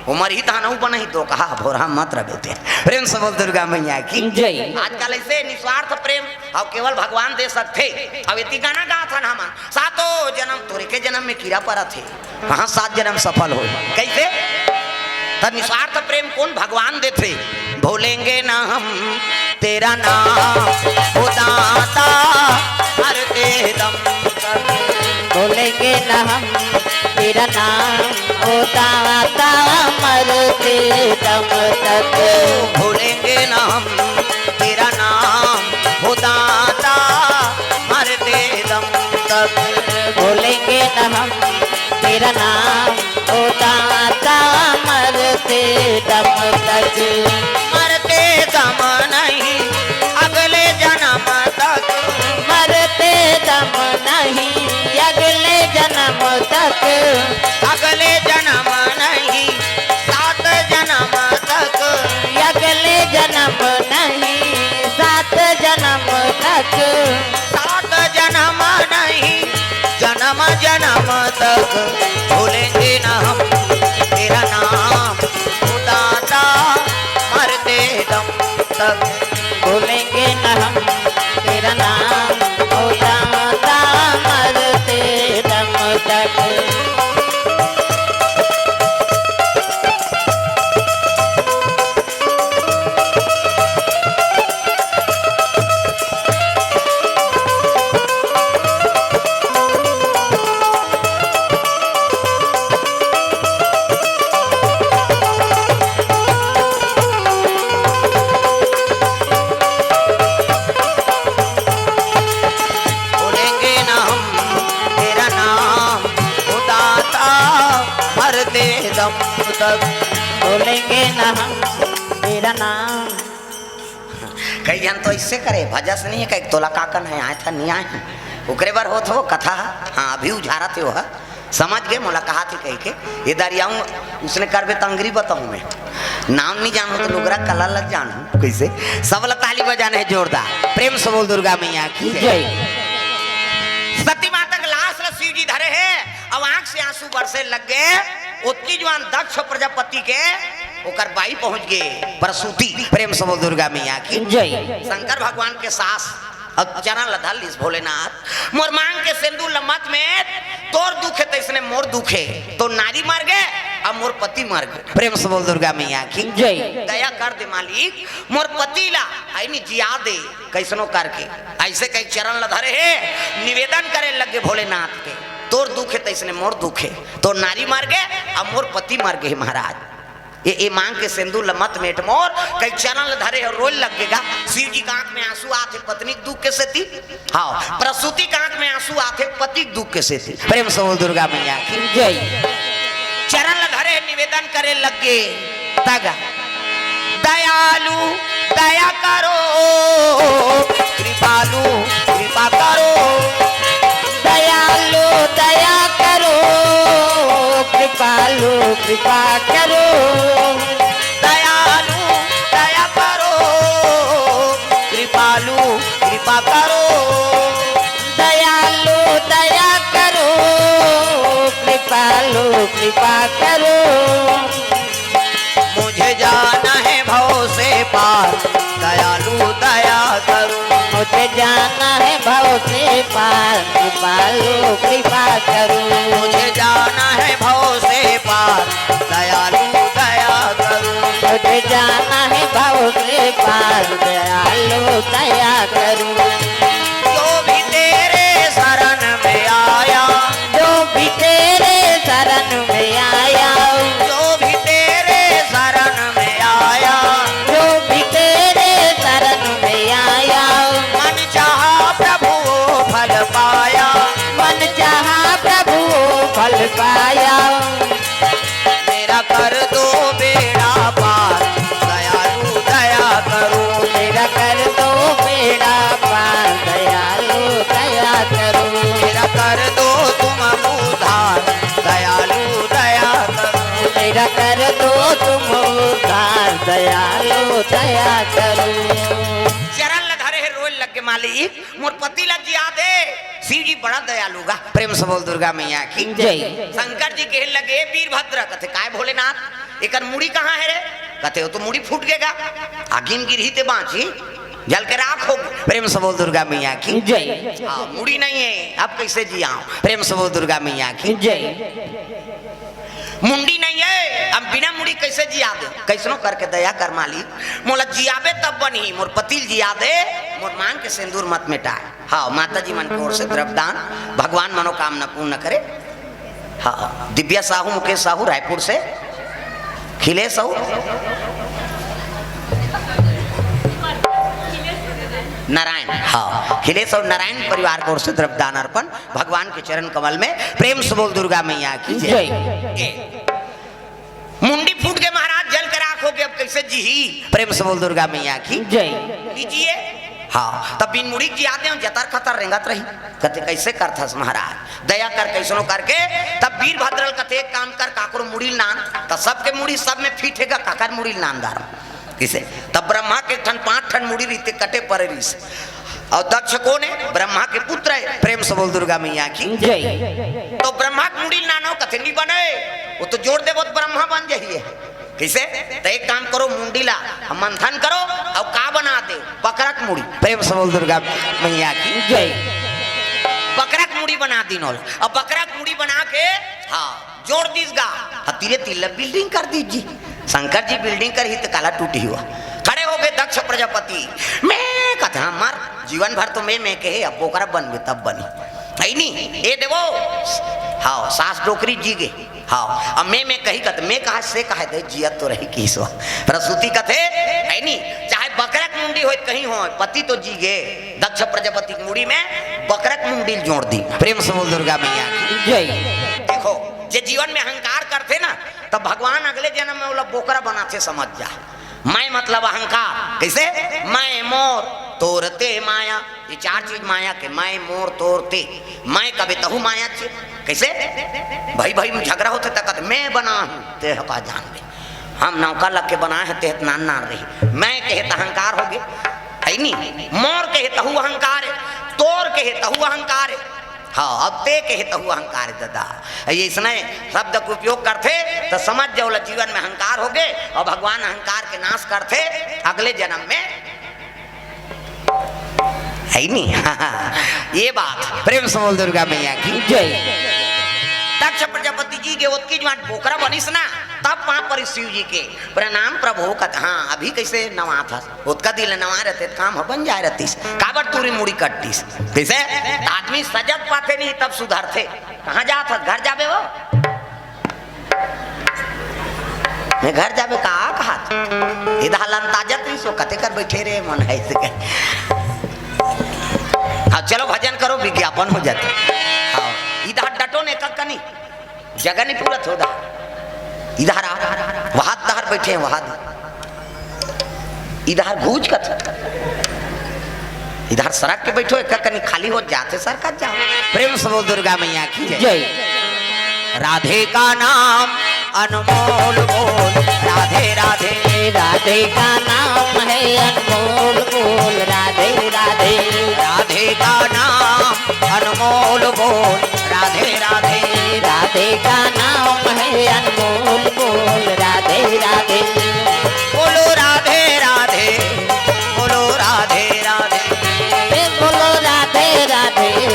वो मरही त हनऊ बनही तो कहा, भोरहा मत रह बेटे। प्रेम से बोल दुर्गा मैया की। जय। आजकल अइसे निस्वार्थ प्रेम अउ केवल भगवान दे सकथे। अउ एती गाना गाथन हमन, "सातों जनम तोरे के जनम में कीरा परत हे।" कहाँ सात जनम सफल होय? कइसे? त निस्वार्थ प्रेम कोन भगवान देथे? "भूलेंगे ना हम तेरा नाम, ओ दाता, मरते दम तक।" भूलेंगे ना हम तेरा नाम, ओ दाता, मरते दम तक। भूलेंगे ना हम तेरा नाम, ओ दाता, मरते दम तक। भूलेंगे ना हम तेरा नाम, ओ दाता, मरते दम तक। मरते दम नहीं, अगले जनम तक। मरते दम नहीं, अगले जनम तक। अगले जनम नहीं, सात जनम तक। अगले जनम नहीं, सात जनम तक। सात जनम नहीं, जनम जनम तक। भूलेंगे ना हम तेरा नाम, ओ दाता, मरते दम तक। भूलेंगे ना हम तेरा नाम, ओ दाता, मरते दम तक। भूलेंगे ना हम तेरा नाम, ओ दाता, मरते दम तक। भूलेंगे ना हम तेरा नाम। कई झन तो अइसे करे, भजस नहीं हे, कई तोला का कन हे, आय था नहीं आय, ओकरे बर होत हो कथा। हाँ, अभी उझारत हे वो ह। समझ गे, मोला कहा थे कहिके, ये दरियाऊं उसने करबे त अंगरी बताऊं मैं। नाम नहीं जानहूं त लुगरा कला लग जानहूं। कइसे? सब ला ताली बजाना हे जोरदार। प्रेम से बोल दुर्गा मैया की जय। सती माता के लाश ला शिव जी धरे हे, अब आंख से आंसू बरसे लग गे। ओतकी जुवान दक्ष प्रजापति के ओकर बाई पहुंच गे प्रसूति। प्रेम से बोल दुर्गा मैया की जय। शंकर भगवान के सास अब चरण ल धर लिस भोलेनाथ, मोर मांग के सिंदूर ल मत मेट, तोर दुख हे तइसने मोर दुख हे, तोर नारी मर गे, अब मोर पति मर गे। प्रेम से बोल दुर्गा मैया की जय। दया कर दे मालिक, मोर पति ला आईनी जिया दे, कइसनो करके। अइसे कहि चरण ल धरे हे, निवेदन करे लग गे भोलेनाथ के, तोर दुख हे तइसने मोर दुख हे, तोर नारी मर गे, अब मोर पति मर गे महाराज। ये, ये मांग के सिंदूर ल मत मेट मोर, कहि चरण ल धरे हे, रोय लग गे गा। शिव जी के आंख में आंसू आथे पत्नी के दुख के सेती। हाँ, प्रसूति के आंख में आंसू आथे पति के दुख के सेती। प्रेम से बोल दुर्गा मैया की जय। चरण ल धरे हे, निवेदन करे लग गे। तगा दयालु दया करो, कृपालु कृपा करो। दयालु दया करो, कृपालु कृपा करो। दयालु दया करो, कृपालु कृपा करो। दयालु दया करो, कृपालु कृपा करो। मुझे जाना है भव से पार, दयालु दया करो। मुझे जाना है भव से पार, कृपालु कृपा करो। मुझे जाना है भव से पार, दयालु दया करो। मुझे जाना है भव से पार, दयालु दया करो। जो भी तेरे शरण में आया, जो भी तेरे शरण में आया, जो भी तेरे शरण में आया, जो भी तेरे मेरा कर दो तुम उद्धार, दयालु दया करो। चरण ल धरे हे, रोए लग गे, मालिक मोर पति ला जिया दे। शिव जी बड़ा दयालु गा। प्रेम से बोल दुर्गा मैया की जय। शंकर जी कहे लगे, "ए वीरभद्र," कथे, "काय भोलेनाथ, एकर मुड़ी कहाँ हे रे?" कथे, "वो तो मुड़ी फूट गे गा, आगी म गिरही ते बाँची, जल के राख हो।" प्रेम से बोल दुर्गा मैया की जय। हाँ, मुड़ी नहीं हे, अब कैसे जियाव? प्रेम से बोल दुर्गा मैया की जय। मुंडी नहीं हे, अब बिना मुड़ी कैसे जिया दे? कैसनो करके दया कर मालिक, मोला जियाबे तब बनही, मोर पति ल जिया दे, मोर मांग के सिंदूर मत मिटाए। हाँ, माता जी मन के ओर से द्रव्यदान, भगवान मनोकामना पूर्ण करे। हाँ, दिव्या साहू, मुकेश साहू रायपुर से, खिलेश साहू, नारायण, हाँ, खिलेश और नारायण परिवार की ओर से द्रव्यदान अर्पण भगवान के चरण कमल में। प्रेम से बोल दुर्गा मैया की जय। जय। ए, मुंडी फूट गे महाराज, जल के राख हो गे, अब कैसे जीही? प्रेम से बोल दुर्गा मैया की जय। लीजिए। हाँ, तब बिन मुड़ी जिया देव, जतर खतर रेंगत रही। कथे, "कैसे करथस महाराज, दया कर, कैसनो करके।" तब वीरभद्र ल कथे, "एक काम कर, काकरो मुड़ी ल नान।" त सबके मुड़ी सब में फिट हे गा, काकर मुड़ी ल नान दार। किसे? तब ब्रह्मा के ठन पांच ठन मुड़ी रहिते, कटे परे रहिस। और दक्ष कोन हे? ब्रह्मा के पुत्र हे। प्रेम से बोल दुर्गा मैया की जय। तो ब्रह्मा के मुड़ी ल नानो, कथे, "नी बने, वो तो जोड़ देबो त ब्रह्मा बन जाही।" कैसे? तो एक काम करो, मुंडी ला मंथन करो और का बना दे, बकरा के मुड़ी। प्रेम से बोल दुर्गा मैया की जय। बकरा के मुड़ी बना दीन ओला, और बकरा के मुड़ी बना के, हाँ, जोड़ दीस गा, हाँ, तीरे तीर ला building कर दीस जी। शंकर जी building करही त काला टूटही हुआ। खड़े हो गे दक्ष प्रजापति, "मैं," कथे, "हाँ, मर, जीवन भर तो मैं, मैं कहे, अब बोकरा बनबे तब बनी।" हे नी, ए देवो, हाँ, सास डोकरी जी गे, हाँ, अब मैं, मैं कही कत, मैं कहा से कहा दे, जिया तो रही किसो। प्रसूति कथे, हे नी, चाहे बकरा के मुंडी होय, कहीं होय, पति तो जी गे, दक्ष प्रजापति के मुड़ी में बकरा के मुंडी ल जोड़ दी। प्रेम से बोल दुर्गा मैया की जय। देखो, जे जीवन में अहंकार करथे ना, तब भगवान अगले जन्म में ओला बोकरा बनाथे, समझ जा। मैं मतलब अहंकार। कैसे? मैं, मोर, तोर, ते, माया। ये चार चीज माया के, मैं, मोर, तोर, ते। मैं कबे तहू माया चे। कैसे? भाई भाई में झगड़ा होथे त कथे, "मैं बना हूँ, ते ह का जानबे। हम नौका लग के बनाए हे, ते ह त नान नान रही।" मैं कहे त अहंकार हो गे, हे नी? मोर कहे तहू अहंकार हे, तोर कहे तहू अहंकार हे। हाँ, अब ते कहे तहू अहंकार हे दादा। ये इसने शब्द के उपयोग करथे त समझ जाओ, ओला जीवन में अहंकार हो गे और भगवान अहंकार के नाश करथे अगले जन्म में। हे नी? ये बात प्रेम से बोल दुर्गा मैया की जय। दक्ष प्रजापति जी के ओतकी जवान बोकरा बनिस ना, तब वहां पर शिव जी के प्रणाम प्रभु कत, हाँ, अभी कैसे नवा था, ओतका दिन नवा रहते त काम ह बन जाए रहतीस, काबर तूरी मुड़ी कट्टीस। कैसे? त आदमी सजग पाथे नहीं तब सुधरथे। कहाँ जात हस? घर जाबे वो? मैं घर जाबे का कहात? इधर लंता जत नहीं सो कते कर बैठे रे मन है इसे कहे। हाँ, चलो भजन करो, विज्ञापन हो जाते। हाँ, इधर डटो ने कक नहीं, जगह नहीं पूरा थोड़ा। इधर आ, वहां दहर बैठे हैं, वहां इधर घूच कत, इधर सरक के बैठो, एक कनी खाली हो जाथे, सरकत जाओ। प्रेम से बोल दुर्गा मैया की जय। जय। राधे का नाम अनमोल बोल, राधे राधे। राधे का नाम है अनमोल बोल, राधे राधे। राधे का नाम अनमोल बोल, राधे राधे। राधे का नाम है अनमोल बोल, राधे राधे। बोलो राधे राधे, बोलो राधे राधे। ए बोलो राधे राधे,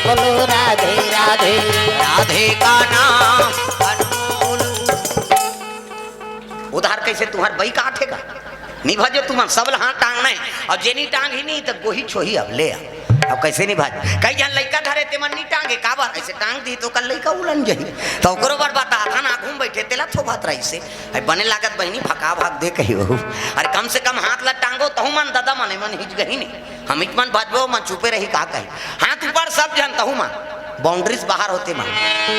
बोलो राधे राधे। राधे का नाम अनमोल। उधार कैसे तुम्हार बई का आथे का? नहीं भजो तुमन, सब ल हाथ टांगना है। अब जे नहीं टांग ही नहीं तो गोही छोही अब ले आ। अब कैसे नहीं भाज? कई झन लइका धरे ते मन नहीं टांगे, काबर? ऐसे टांग दी तो कल लइका उलन जाही। तो ओकरो बर बता था ना, घूम बैठे तेला थो भात रही से। अरे बने लागत बहिनी भका भाग दे कही बहू। अरे कम से कम हाथ ला टांगो तहु मन दादा मने मन हिच गही नहीं। हम इत मन भजबो मन चुपे रही का कही। हाथ ऊपर सब झन तहु मन। बाउंड्रीज बाहर होते मन।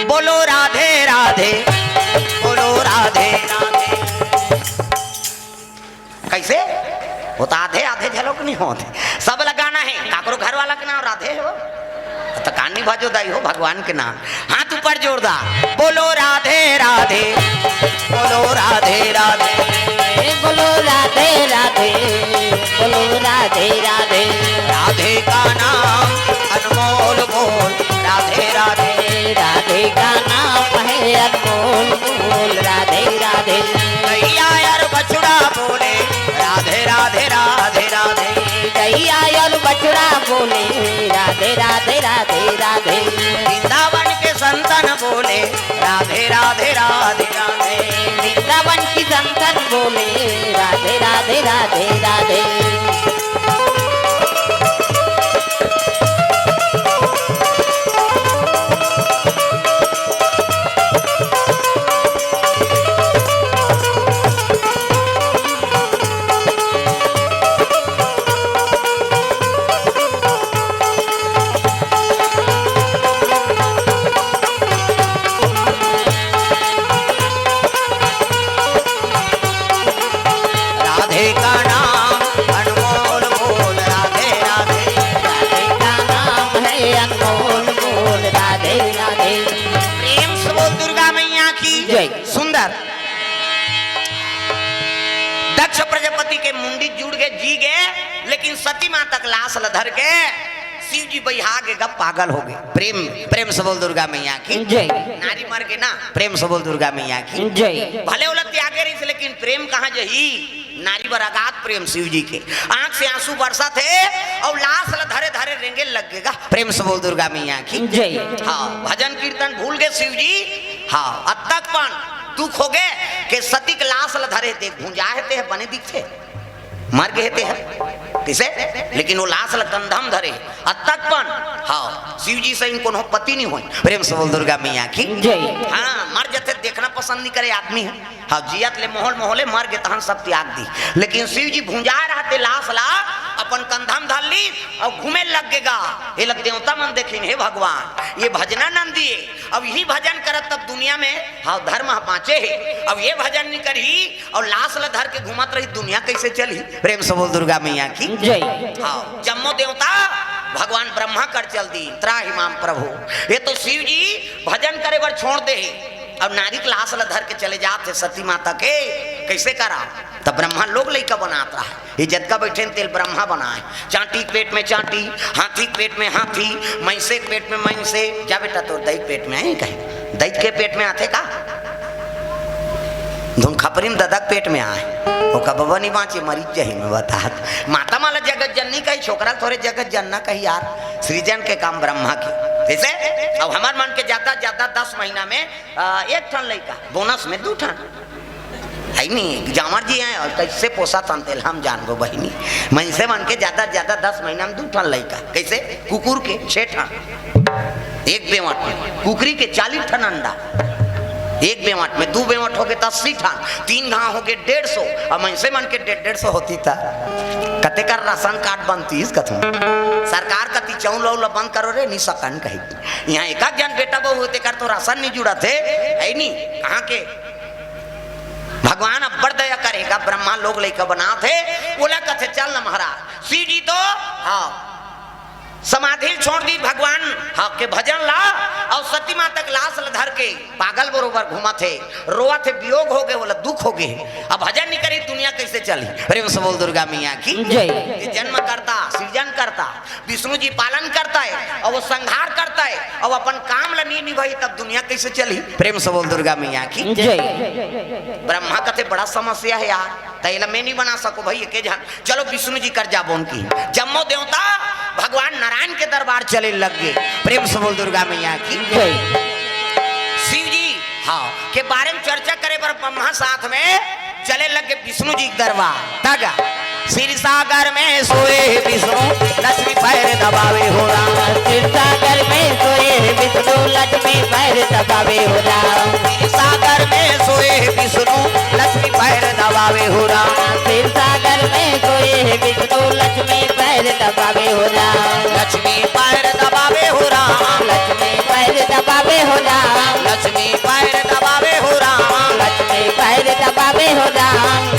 बोलो राधे राधे, बोलो राधे राधे। कैसे? वो तो आधे, आधे झलक नहीं होते। सब लगाना है। काकरो घर वाला के नाम राधे हो। तो कान नहीं भजो दाई हो भगवान के नाम। हाथ ऊपर जोरदार। बोलो राधे राधे। बोलो राधे राधे। बोलो राधे राधे। बोलो राधे राधे। राधे का नाम अनमोल मोल। राधे राधे। राधे का नाम है अनमोल मोल। राधे राधे। गैया और बछड़ा बोले राधे राधे राधे राधे। गैया और बछड़ा बोले राधे राधे राधे राधे। वृंदावन के संतन बोले राधे राधे राधे राधे। वृंदावन की संतन बोले राधे राधे राधे राधे। राधे का नाम अनमोल मोल। राधे राधे। राधे का नाम है अनमोल मोल। राधे राधे। प्रेम से बोल दुर्गा मैया की जय। सुंदर। दक्ष प्रजापति के मुंडी जुड़ गए, जी गए, लेकिन सती माता के लाश ल धर के शिव जी बइहा गे गा, पागल हो गए। प्रेम, प्रेम से बोल दुर्गा मैया की जय। नारी मर गए ना, प्रेम से बोल दुर्गा मैया की जय। भले ओला त्यागे रहिस, लेकिन प्रेम कहाँ जही? नारी बर अगाध प्रेम शिव जी के। आंख से आंसू बरसत हे और लाश ल धरे धरे रेंगे लग गे गा। प्रेम से बोल दुर्गा मैया की जय। हाँ, भजन कीर्तन भूल गए शिव जी। हाँ, अतक पण दुख हो गए कि सती के लाश ल धरे, देख भुंजा हे ते ह, बने दिखथे, मर गए ते ह, कइसे? लेकिन वो लाश ल कंधा म धरे हे। अतक पण, हाँ, शिव जी सही कोनो पति नहीं होय। प्रेम से बोल दुर्गा मैया की जय। हाँ, मर जथे, देखना पसंद नहीं करे आदमी ह। हाँ, जियत ले मोहल मोहले, मर गे तहन सब त्याग दी। लेकिन शिव जी भुंजा रहते लाश ला अपन कंधा म धर ली और घूमे लग गे गा। हे लग देवता मन देखिन, हे भगवान, ये भजना नंदी हे, अब यही भजन करत तब दुनिया में, हाँ, धर्म ह बाँचे हे। अब ये भजन नहीं करही और लाश ला धर के घूमत रही, दुनिया कैसे चलही? प्रेम से बोल दुर्गा मैया की जय। हाँ, जम्मो देवता भगवान ब्रह्मा कर चल दी, त्राहि माम प्रभु। ये तो शिव जी भजन करे बर छोड़ दे हे, अब नारी के लाश ला धर के चले जात हे सती माता के, कैसे करा? तब ब्रह्मा लोग लइका बनात रहा हे। ये जतका बैठे तेल ब्रह्मा बनाए। चांटी के पेट में चांटी, हाथी के पेट में हाथी, मैंसे के पेट में मैंसे। जा बेटा, तोर दई के पेट में आए कहीं? दई के पेट में आथे का? धुन खपरी में ददक पेट में आए। ओका बबा नहीं बाँचे, मरीज जही में बतात। माता माला जगत जननी कही, छोकरा थोरे जगत जनना कही यार। सृजन के काम ब्रह्मा के। जैसे अब हमार मन के ज्यादा ज्यादा दस महीना में, आ, एक ठन लइका, बोनस में दू ठन। है नी, जांवर जी हैं और कैसे पोसा तन तेल हम जानबो बहिनी। मनसे मन के ज्यादा से ज्यादा दस महीना में दू ठन लइका। कैसे? कुकुर के छह ठन, एक बेवट में। कुकरी के चालीस ठन अंडा, एक बेवट में। दू बेवट हो गए त अस्सी ठन, तीन घाव हो गए डेढ़ सौ। और मनसे मन के डेढ़ डेढ़ सौ होती त कते कर राशन कार्ड बनतीस कथूं। सरकार कती चौल उल बंद करो रे, नी सकन कही। यहाँ एक आध जन बेटा बहू होते कर तो राशन नहीं जुड़त हे, है नी? कहाँ के? भगवान अब्बड़ दया करेगा, ब्रह्मा लोग लइका बनात हे, ओला कथे, "चल न महाराज।" शिव जी तो, हाँ, समाधि छोड़ दी भगवान, हाँ, के भजन ला, और सती माता के लाश ला धर के पागल बरोबर घूमत हे, रोवत हे, वियोग हो गए, ओला दुख हो गए। अब भजन नहीं करी, दुनिया कैसे चली? प्रेम से बोल दुर्गा मैया की जय। ये जन्म करता, सृजन करता, विष्णु जी पालन करता है और वो संहार करता है, और अपन काम ला नहीं निभाई, तब दुनिया कैसे चली? प्रेम से बोल दुर्गा मैया की जय। ब्रह्मा कथे, "बड़ा समस्या है यार, त एला मैं नहीं बना सको भाई, एके झन, चलो विष्णु जी कर जाबो।" उनकी जम्मो देवता भगवान नारायण के दरबार चले लग गए। प्रेम से बोल दुर्गा मैया की जय। शिव जी, हाँ, के बारे में चर्चा करे बर ब्रह्मा साथ में चले लग गए विष्णु जी के दरबार। तगा, "क्षीर सागर में सोए विष्णु, लक्ष्मी पैर दबावे हो राम।" क्षीर सागर में सोए विष्णु, लक्ष्मी पैर दबावे हो राम। क्षीर सागर में सोए विष्णु, लक्ष्मी पैर दबावे हो राम। क्षीर सागर में सोए विष्णु, लक्ष्मी पैर दबावे हो राम। लक्ष्मी पैर दबावे हो राम। लक्ष्मी पैर दबावे हो राम। लक्ष्मी पैर दबावे हो राम। लक्ष्मी पैर दबावे हो राम।